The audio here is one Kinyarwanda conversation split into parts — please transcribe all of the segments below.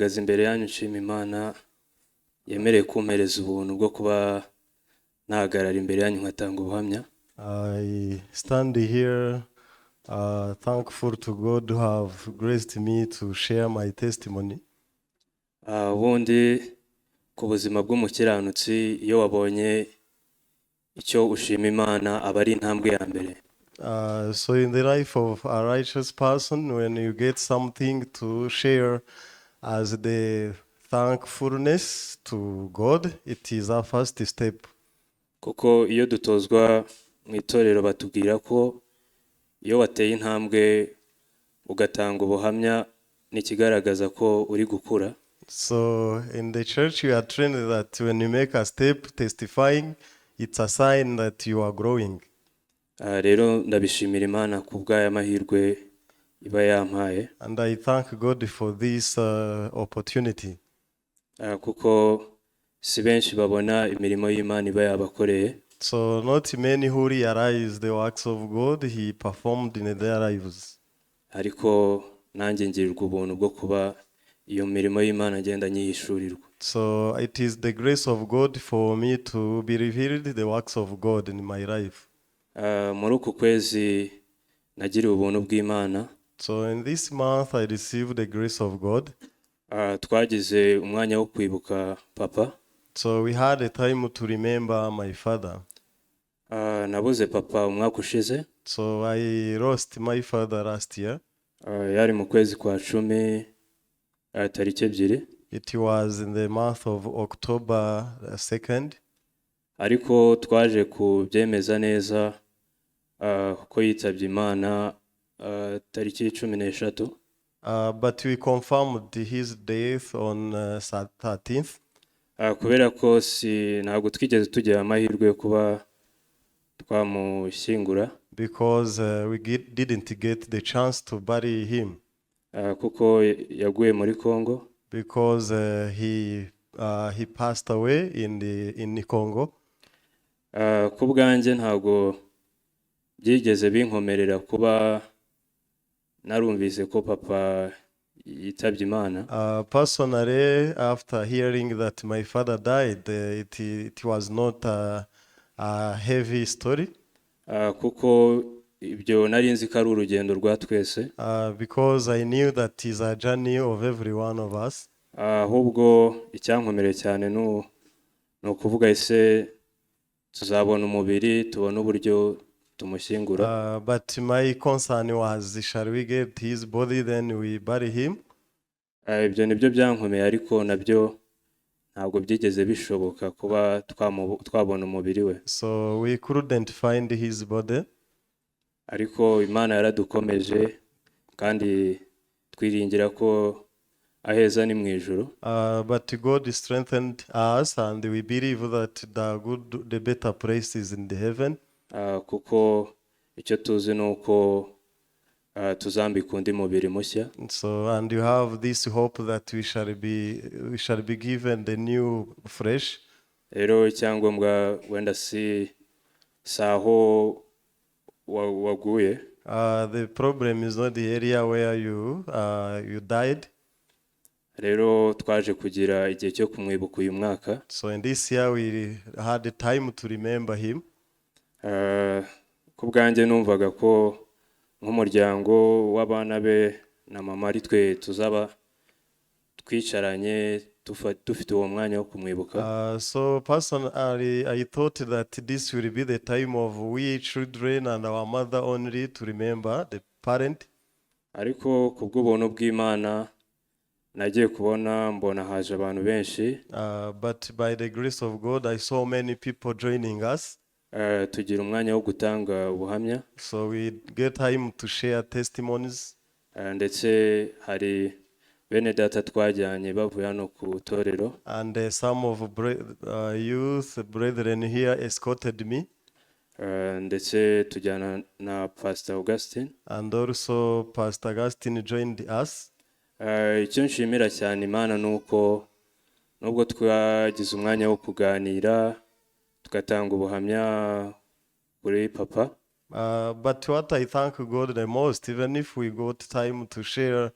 Mpagaze imbere yanyu nshima Imana yemereye kumpereza ubuntu bwo kuba nahagarara imbere yanyu nkatanga ubuhamya. I stand here thankful to God who have graced me to share my testimony. Ubundi ku buzima bw'umukiranutsi, iyo wabonye icyo ushima Imana, aba ari intambwe ya mbere. So in the life of a righteous person, when you get something to share as the thankfulness to God, it is a first step. Kuko iyo dutozwa mu itorero, batubwira ko iyo wateye intambwe ugatanga ubuhamya, ni ikigaragaza ko uri gukura. So in the church, you are trained that when you make a step testifying, it's a sign that you are growing. Rero ndabishimira Imana ku bw'aya mahirwe iba yampaye. And I thank God for this opportunity. Kuko si benshi babona imirimo y'Imana iba yabakoreye. So not many who realize the works of God He performed in their lives. Ariko nanjye ngirirwa ubuntu bwo kuba iyo mirimo y'Imana ngenda nyihishurirwa. So it is the grace of God for me to be revealed the works of God in my life. Muri uku kwezi nagiriwe ubuntu bw'Imana. So in this month I received the grace of God. Twagize umwanya wo kwibuka papa. So we had a time to remember my father. Nabuze papa umwaka ushize. So I lost my father last year. Yari mu kwezi kwa 10, tariki 2. It was in the month of October 2nd. Ariko twaje kubyemeza neza ko yitabye Imana tariki 13. But we confirmed his death on 13th. Kubera ko si ntabwo twigeze tugira amahirwe yo kuba twamushyingura. Because we didn't get the chance to bury him. Kuko yaguye muri Congo. Because he passed away in Congo. Ku bwanjye ntabwo byigeze binkomerera kuba narumvise ko papa yitabye Imana. Personally, after hearing that my father died, it was not a heavy story. Kuko ibyo nari nzi ko ari urugendo rwa twese. Because I knew that is a journey of every one of us. Ahubwo icyankomereye cyane ni ukuvuga: ese tuzabona umubiri, tubone uburyo tumushyingura? But my concern was, shall we get his body, then we bury him? Ibyo nibyo byankomeye, ariko nabyo ntabwo byigeze bishoboka kuba twabona umubiri we. So we couldn't find his body. Ariko Imana yaradukomeje, kandi twiringira ko aheza ni mu ijuru. But God strengthened us, and we believe that the better place is in the heaven. Kuko icyo tuzi ni uko tuzambika undi mubiri mushya. So, and you have this hope that we shall be given the new flesh. Rero icyangombwa wenda si aho waguye. The problem is not the area where you died. Rero twaje kugira igihe cyo kumwibuka uyu mwaka. So in this year we had the time to remember him. Ku bwanjye numvaga ko nk'umuryango w'abana be na mama ari twe tuzaba twicaranye, dufite uwo mwanya wo kumwibuka. So personally, I thought that this will be the time of we children and our mother only to remember the parent. Ariko ku bw'ubuntu bw'Imana, nagiye kubona mbona haje abantu benshi. But by the grace of God, I saw many people joining us. Tugira umwanya wo gutanga ubuhamya. So we get time to share testimonies. Ndetse hari bene data twajyanye bavuye hano ku itorero. And some of youth brethren here escorted me. Ndetse tujyana na Pastor Augustin. And also Pastor Augustine joined us. Icyo nshimira cyane Imana ni uko nubwo twagize umwanya wo kuganira, tugatanga ubuhamya kuri papa, But what I thank God the most, even if we got time to share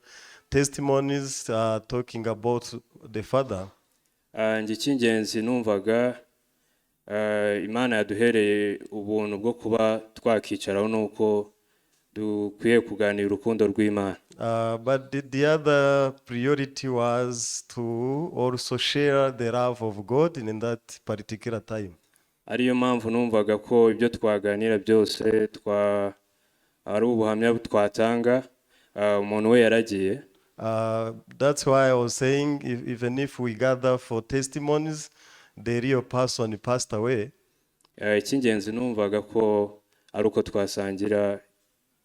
testimonies talking about the father. Njye icy'ingenzi numvaga Imana yaduhereye ubuntu bwo kuba twakicaraho ni uko dukwiye kuganira urukundo rw'Imana. But the other priority was to also share the love of God in that particular time. Ariyo mpamvu numvaga ko ibyo twaganira byose twa ari ubuhamya twatanga umuntu we yaragiye. That's why I was saying, even if we gather for testimonies, the real person passed away. Icy'ingenzi numvaga ko ari uko twasangira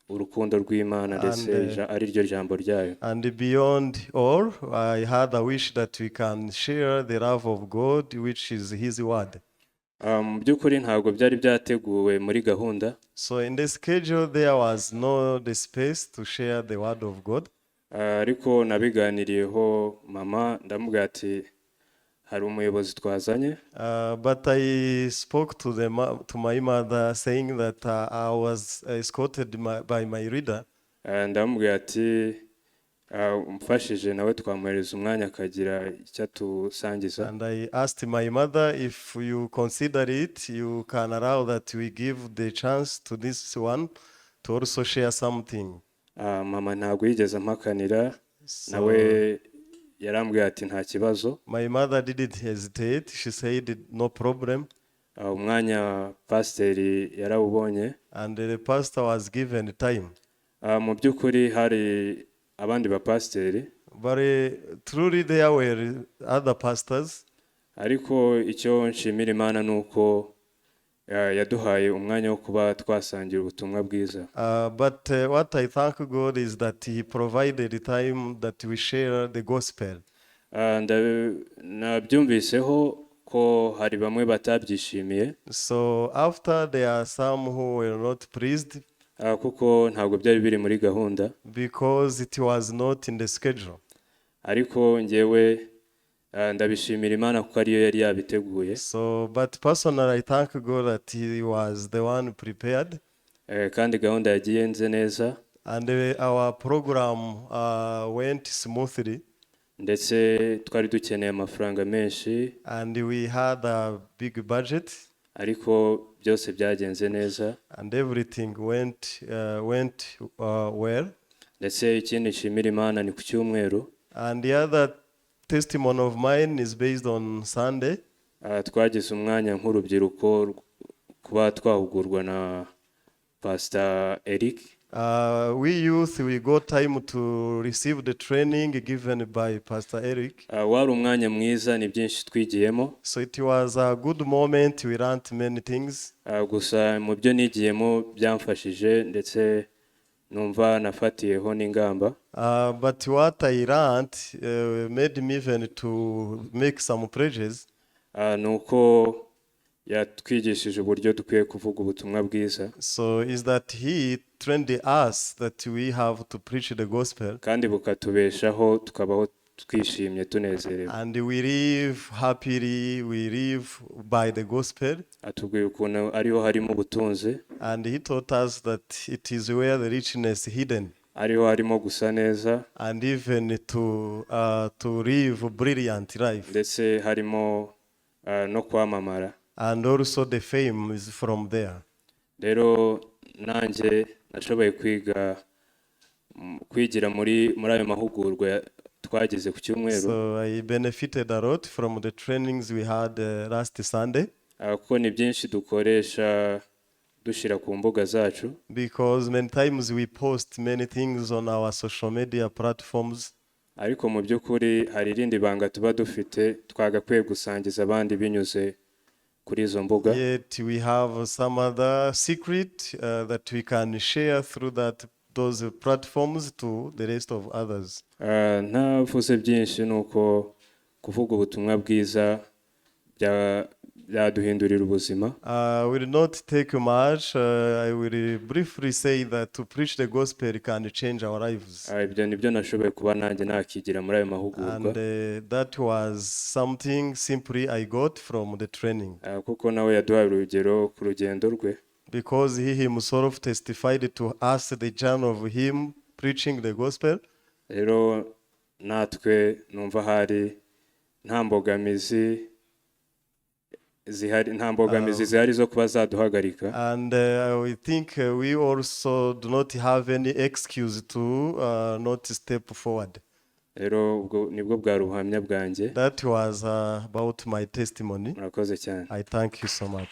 urukundo rw'Imana ndetse And, ari ryo jambo ryayo. And beyond all, I had a wish that we can share the love of God, which is His word. Mu by'ukuri ntabwo byari byateguwe muri gahunda. So in the schedule, there was no the space to share the word of God. Ariko nabiganiriyeho mama ndamubwira ati hari umuyobozi twazanye. But I spoke to my mother, saying that I was escorted by my leader. Ndamubwira ati umfashije nawe twamuhereza umwanya akagira icyo atusangiza. And I asked my mother, if you consider it, you can allow that we give the chance to this one to also share something. Mama ntabwo yigeze ampakanira. So Nawe yarambwiye ati nta kibazo. My mother didn't hesitate. She said, "No problem." Umwanya pasiteri yarawubonye. And the pastor was given time. Mu by'ukuri hari abandi bapasiteri. But truly, there were other pastors. Ariko icyo nshimira Imana ni uko yaduhaye umwanya wo kuba twasangira ubutumwa bwiza. But what I thank God is that He provided the time that we share the gospel. Nabyumviseho ko hari bamwe batabyishimiye. So after, there are some who were not pleased kuko ntabwo byari biri muri gahunda. Because it was not in the schedule. Ariko njyewe ndabishimira Imana kuko ariyo yari yabiteguye. So, but personally, I thank God that He was the one prepared, Kandi gahunda yagenze neza. And our program went smoothly, Ndetse twari dukeneye amafaranga menshi. And we had a big budget, Ariko byose byagenze neza. And everything went well. Ndetse ikindi nshimira Imana ni ku cyumweru. And the other testimony of mine is based on Sunday. Twagize umwanya nk'urubyiruko kuba twahugurwa na Pastor Eric. We youth, we got time to receive the training given by Pastor Eric. Wari umwanya mwiza ni byinshi twigiyemo. So it was a good moment. We learned many things. Gusa mu byo nigiyemo byamfashije ndetse numva nafatiyeho n'ingamba. But what I learned made me even to make some pledges. Ni uko yatwigishije uburyo dukwiye kuvuga ubutumwa bwiza. So is that he trained us that we have to preach the gospel kandi bukatubeshaho tukabaho twishimye tunezerewe. And we live happily, we live by the gospel. Atubwiye ukuntu ariho harimo ubutunzi. And he taught us that it is where the richness hidden Ariho harimo gusa neza. And even to live brilliant life. Ndetse harimo no kwamamara. And also the fame is from there. Rero nanjye nashoboye kwiga kwigira muri ayo mahugurwa twagize ku cyumweru. So I benefited a lot from the trainings we had last Sunday Kuko ni byinshi dukoresha dushyira ku mbuga zacu. Because many times we post many things on our social media platforms. Ariko mu by'ukuri hari irindi banga tuba dufite twagakwiye gusangiza abandi binyuze kuri izo mbuga. Yet we have some other secret that we can share through those platforms to the rest of others. Ntavuze byinshi ni uko kuvuga ubutumwa bwiza byaduhindurira ubuzima. I will not take much. I will briefly say that to preach the gospel can change our lives. Ibyo nibyo nashoboye kuba nanjye nakigira muri ayo mahugurwa. And that was something simply I got from the training. Kuko nawe yaduhaye urugero ku rugendo rwe. Because he himself testified to us the journey of him preaching the gospel. Rero Natwe numva hari nta mbogamizi zihari, nta mbogamizi zihari zo kuba zaduhagarika. And we think we also do not have any excuse to not step forward. Rero ubwo nibwo bwari ubuhamya bwanjye. That was about my testimony. Murakoze cyane. I thank you so much.